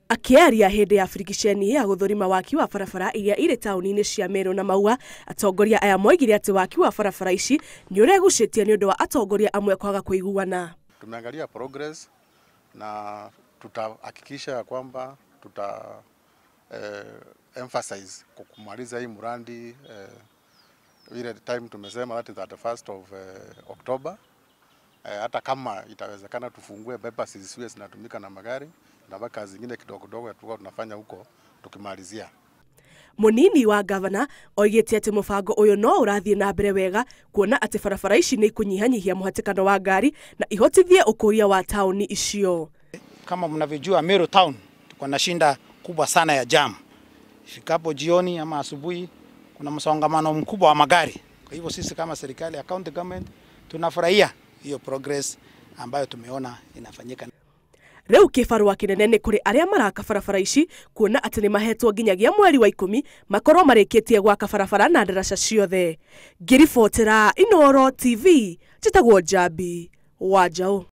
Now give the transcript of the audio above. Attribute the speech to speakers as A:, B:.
A: Akĩaria hĩndĩ ya birigiceni ya gũthũrima waki wa barabara iria irĩ taũni-inĩ cia Meru na Maua, atongoria aya moigire atĩ waki wa barabara ici nĩ ũregucĩtie nĩ ũndũ wa atongoria amwe kwaga kũiguana.
B: Tumeangalia progress na tutahakikisha ya kwamba tuta emphasize kumaliza hii mradi ile time tumesema, that is 31st of October. Hata kama itawezekana tufungue bypass zisiwe zinatumika na magari na kazi zingine kidogo kidogo tulikuwa tunafanya huko tukimalizia.
A: Munini wa gavana oigĩte atĩ mũbango ũyũ no ũrathiĩ na mbere wega kuona atĩ barabara ici nĩ ikũnyihanyihia mũhatĩkano wa ngari na ihotithie ũkũria wa taũni icio.
C: Kama mnavyojua, Meru town tuko na shinda kubwa sana ya jam. Ifikapo jioni ama asubuhi kuna msongamano mkubwa wa magari. Kwa hivyo sisi kama serikali ya county government tunafurahia hiyo progress ambayo tumeona inafanyika.
A: Rĩu kĩbarũa kĩnene nĩ kũrĩ arĩa maraka barabara ici kuona atĩ nĩ mahetwo nginyagia mweri wa 10 makorwo marĩkĩtie gwaka barabara na ndaraca ciothe. Ngĩribotera Inooro TV, njĩtagwo Njambi wa Njaũ.